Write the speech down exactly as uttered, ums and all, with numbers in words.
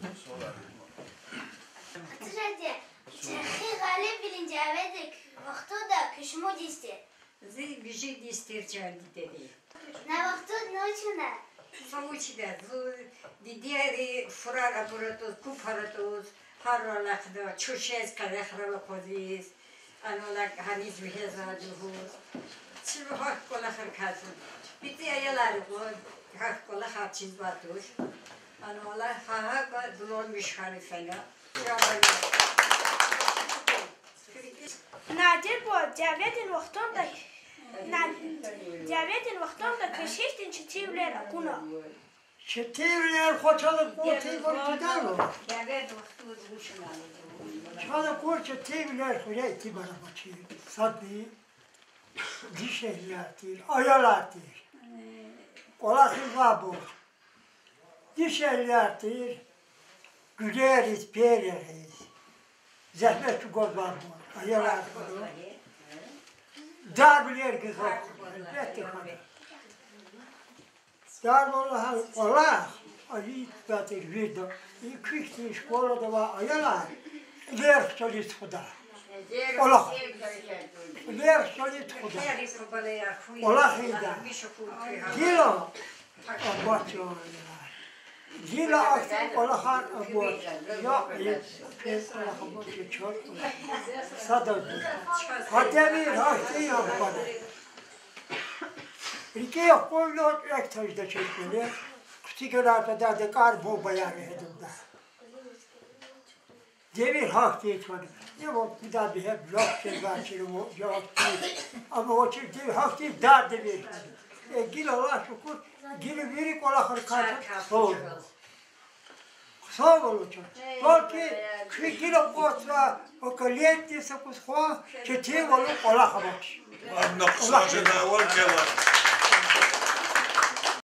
Хатур жеди, чӀехи гъалибвилин дяведик вахтунда куь шумуд йис тир? Зи вижи йис тир, чан дидеди. На вахтунда вуч авуна? Са вуч авуна, зун дидейри фурар абур атӀуз, купар атӀуз, гьаррал алахъда, чуршез къерехрал акъвазиз, ана валай гьаниз вегьезвайди лугьуз. Чи гьахьтин кӀвалахар кӀанзава. БитӀи аялар кьван, гьахьтин кӀвалахар чизвайди туш. Ана валай гьа-, гьакӀа дуланмиш хьана фена. Надир бу дяведин вахтунда, на-, дяведин вахтунда квез гьихьтин четинвилер акуна? Четинвилер хва чаз акур тир ван кидалу. Чаз акур четинвилер хуьре итимар авачир. Садни дишегьлияр тир, аялар тир. КӀвалахизвайбур дишегьлияр тир, гуьлериз, перериз, зегьмет чӀугвазвайбур, аялар хьана. Дарвилер гзаф хьана, гьелбетда, хьана. Дарвал лагьай кӀвалах, а, и тир вирида, и куь хьтин школада авай аялар кьилер хчализ тухуда. КӀвалах. Кьилер хчализ тухуда. КӀвалах ийида. Гила аквач, гила ахьтин кӀвалахар аквач. Я и квез кӀвалах аквач, я чаз кӀвалах. Садазни. Гьа девир гьахьтин я хьана. РикӀин къуйла экв тежеда чаз кӀвале, хъуьцуьгилай феда декӀар бубаяр вегьедалда. Девир гьахьтин хьана. Ибур кудай бегьер жаваб жезвай чирвал, жаваб чир. Амма авачир девир гьахьтин, дар девир хьана. Э, гила Аллагь шукур, гила вири кӀвалахар кӀанзава хъсан. Хъсанвал авач. Балки куь гила къвезвай поколениедиз са кӀус хва четинвал, кӀвалах авач. Амма хъсан жеда ван кӀела.